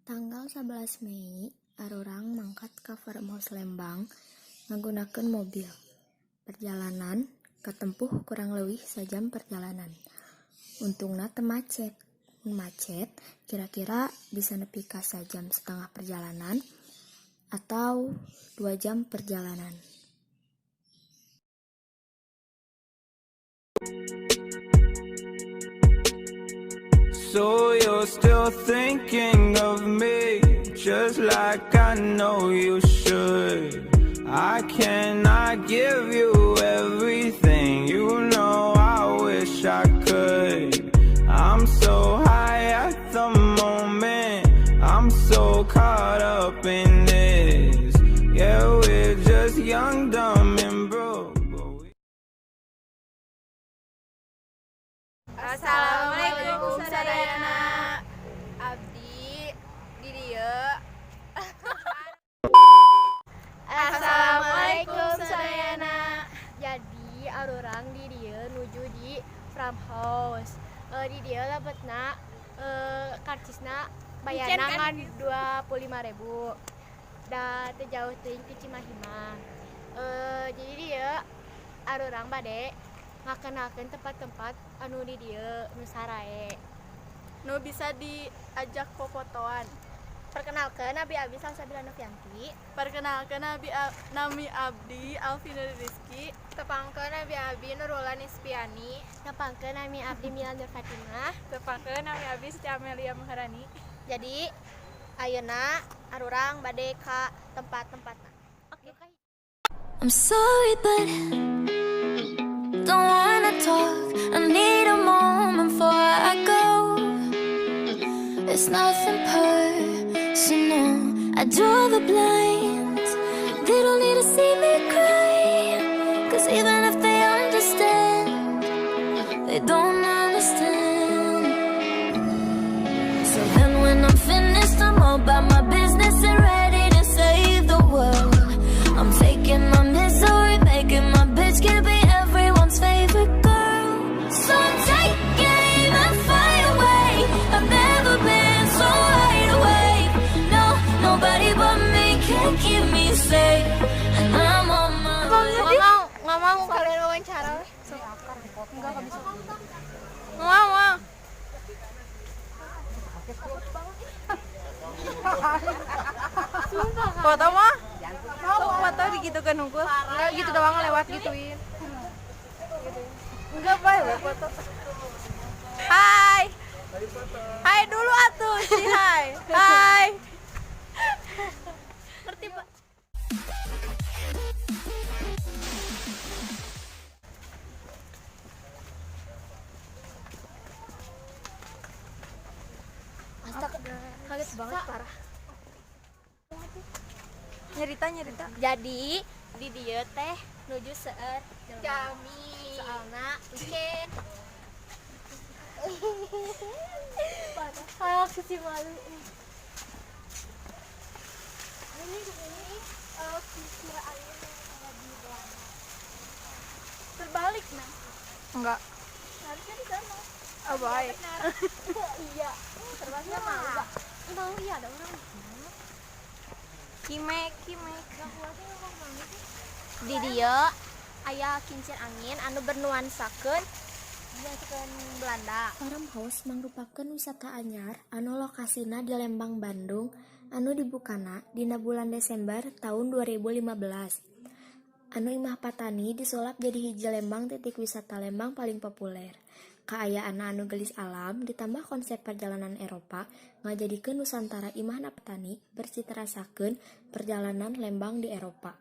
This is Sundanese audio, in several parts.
Tanggal 11 Mei arurang mangkat ka Farmhouse Lembang ngagunakeun mobil. Perjalanan katempuh kurang leuwih sajam perjalanan. Untungna teu macet. Mun macet kira-kira bisa nepi ka sajam setengah perjalanan atau 2 jam perjalanan. So you're still thinking of me, just like I know you should. I cannot give you everything, you know I wish I could. I'm so high at the moment, I'm so caught up in this. Yeah, we're just young, dumb, and broke. But we Assalamualaikum sadayana. Abdi di dieu. Assalamualaikum sadayana. Jadi arurang di dieu nuju di Farmhouse. Di dieu lebetna karcisna bayarna ngan 25.000. Da teu jauh teuing ti Cimahi mah. Jadi dieu arurang bade ngakenalkeun tempat-tempat anu di dieu nu sarae. Nu bisa diajak popotoan. Perkenalkeun, abi Abi Salsabila Novianti. Perkenalkan, abi nami abdi Alvina Rizky. Tepangkeun, abi Abi Nurula Nispiani. Nepangkeun, nami abdi Mila Nur Fatimah. Tepangkeun, nami abdi Siti Amelia Maharani. Jadi ayeuna arurang bade ka tempat-tempatna. Oke. I'm sorry, but don't wanna talk. I need a moment before I go. It's nothing personal. I draw the blinds. They don't need to see me cry. 'Cause even if they understand, they don't understand. So then when I'm finished, I'm all about my business and ready to save the world. I'm taking my misery, making my bitch can be everyone's favorite girl. So take aim and fire away. I've never been so wide awake. No, nobody but me can keep me safe. And I'm on my way. Ngomong, ngomong kalian wawancara weh. Enggak bisa. Ngomong, ngomong. Foto mah? Foto digitukan hungkul. Enggak gitu doang lewat gituin. Enggak bae we foto. Hai. Hai dulu atuh si hai. Hai. Ngerti, Pak. Astaga, kaget banget parah. Nyerita nyerita. Jadi di dieu teh nuju seueur jalmi. Soalna weekend. Parah. Aku sih malu. Ini kincir angin yang ada di Belanda. Terbalik nah. Enggak. Harusnya di sana. Oh, baik. Iya. Terbaliknya mau enggak? Mau, iya ada orang. Kimek, kimek. Di dieu aya kincir angin anu bernuansakeun nuansakeun Belanda. Farmhouse mangrupakeun wisata anyar anu lokasina di Lembang, Bandung anu dibukana dina bulan Desember taun 2015. Anu Imah Patani disulap jadi hiji Lembang titik wisata Lembang paling populer. Kaayaan anu geulis alam ditambah konsep perjalanan Eropa ngajadikeun Nusantara Imahna Patani bercitarasakeun perjalanan Lembang di Eropa.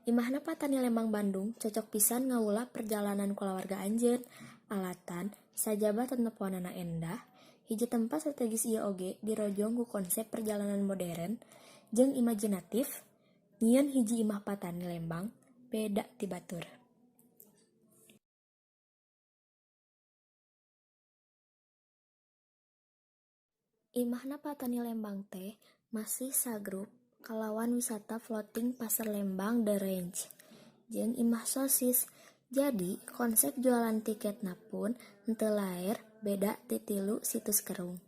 Imahna Patani Lembang Bandung cocok pisan ngawula perjalanan kulawarga anjeun, alatan sajaba tetemponanana endah, hiji tempat strategis ieu oge dirojong ku konsep perjalanan modern jeung imajinatif nyieun hiji Imah Patani Lembang beda ti batur. Imahna Patani Lembang teh masih sagrup kalawan wisata floating Pasar Lembang The Ranch jeung Imah Sosis. Jadi konsep jualan tiketna pun henteu laer beda ti tilu situs kerung.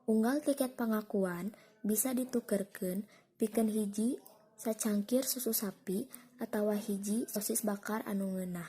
Unggal tiket pangakuan bisa ditukerkeun pikeun hiji sacangkir susu sapi atawa hiji sosis bakar anu ngeunah.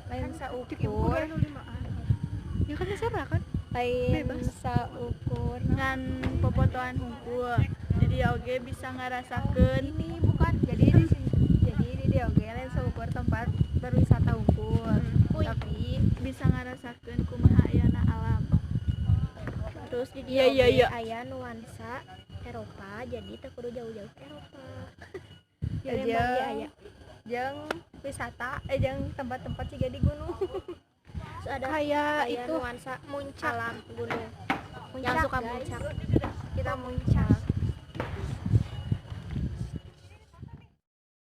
Lain saukur. Ya kan terserah kan? Lain saukur. Ngan popotoan hungkul. Jadi oge bisa ngarasakeun. Ini bukan, jadi di sini, jadi di dieu oge lain saukur tempat berwisata hungkul. Tapi bisa ngarasakeun kumaha ayana alam. Terus di Iya, dieu iya, oge iya. aya nuansa Eropa, jadi teu kudu jauh-jauh ke Eropa. Di Jeung- Lembang ge aya. jeung wisata jeung tempat-tempat siga di gunung. Terus ada Kayak aya itu nuansa Muncak. alam gunung. Muncak, Yang suka guys. muncak. Kita muncak.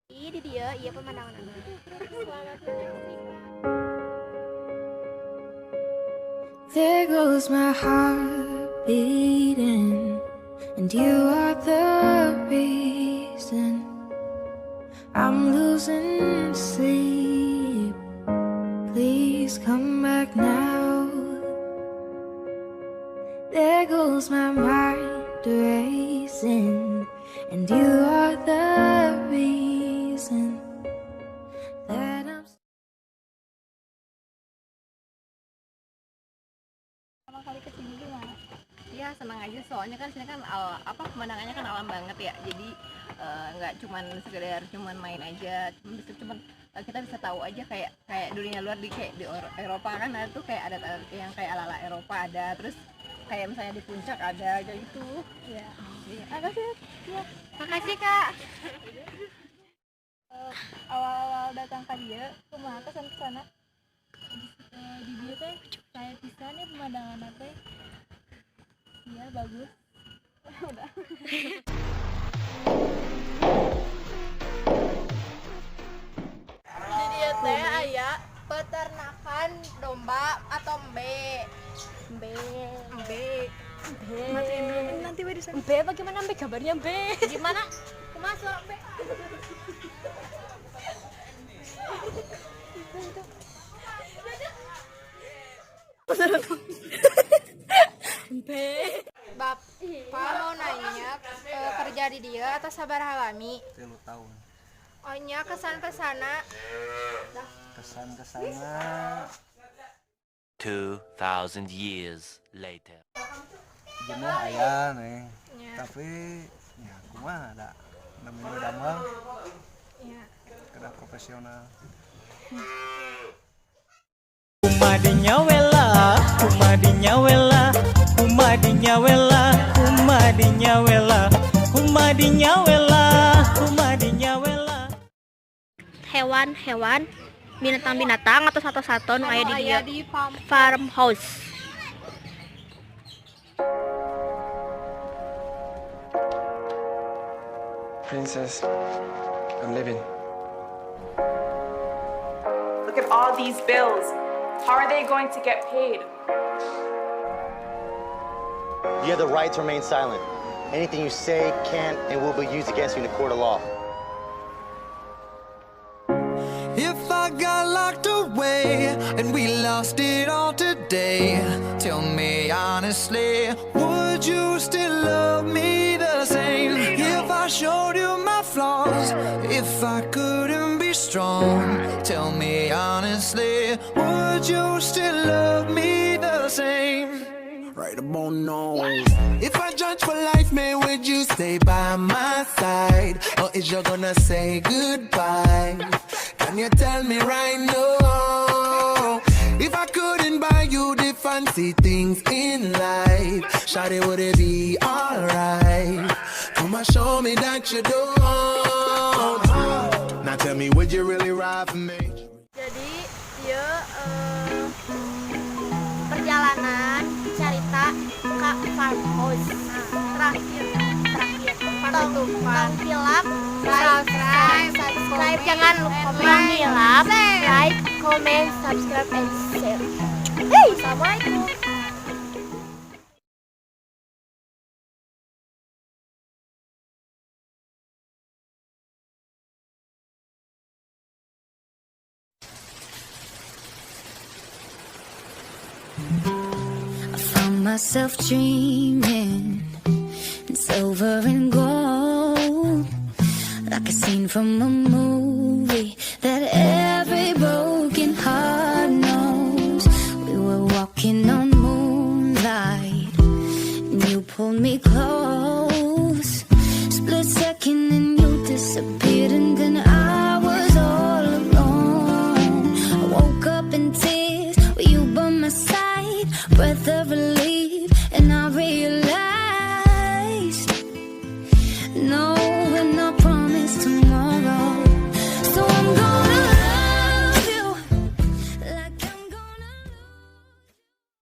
Ih, di dieu ieu pemandangan. There goes my heart beating, and you are the reason I'm losing sleep. Please come back now. There goes my mind racing, and you are the reason that I'm. Pertama kali kesini gimana? Ya senang aja, soalnya kan sini kan apa, pemandangannya kan alam banget ya. Jadi nggak cuman sekedar cuman main aja, cuman bisa cuman kita bisa tahu aja kayak kayak dunia luar di kayak di Eropa kan ada tuh kayak adat yang kayak ala-ala Eropa ada, terus kayak misalnya di puncak ada kayak gitu. Iya. Iya. Makasih. Ya. Makasih, Kak. Awal-awal datang ke dieu, kumaha kesan kesana? Di dieu teh saya pisan nih pemandangan teh. Iya, bagus. Udah. Di dieu teh aya peternakan domba atau embe. Embe. Embe. Embe. Matiin dulu nanti we di sana. Embe bagaimana embe kabarnya embe? Gimana? Kumaha suara embe? Bapak mau nanya, kerja di dieu atau sabaraha lami? 3 tahun. Oh nya, kesan pesana. Kesan kesana. 2,000 years later. Jenuh aya nih, Ya. tapi ya kumaha da, namanya damel kedah profesional. Kumadinya wela, kumadinya wela, kumadinya wela, kumadinya wela, kumadinya wela, kumadinya wela. Hewan-hewan, binatang-binatang atau sato-sato nu aya di Anu aya dieu. di farm. Farmhouse. Princess, I'm leaving. Look at all these bills. How are they going to get paid? You have the right to remain silent. Anything you say can and will be used against you in a court of law. If I got locked away and we lost it all today, tell me honestly, would you still love me the same? If I showed you my flaws, if I couldn't be strong. strong. Tell me honestly, would you still love me the same? Right about now. If I judge for life, man, would you stay by my side? Or is you gonna say goodbye? Can you tell me right now? If I couldn't buy you the fancy things in life, shawty, would it be alright? Come and show me that you don't. Now tell me, would you really ride for me? Jadi ieu Perjalanan carita ka farmhouse. Terakhir. Terakhir. Tong, Tong hilap like, subscribe, subscribe, comment, jangan lupa and like, hilap, like, comment, subscribe, and share. Hey, assalamualaikum. I found myself dreaming in silver and gold, like a scene from a movie.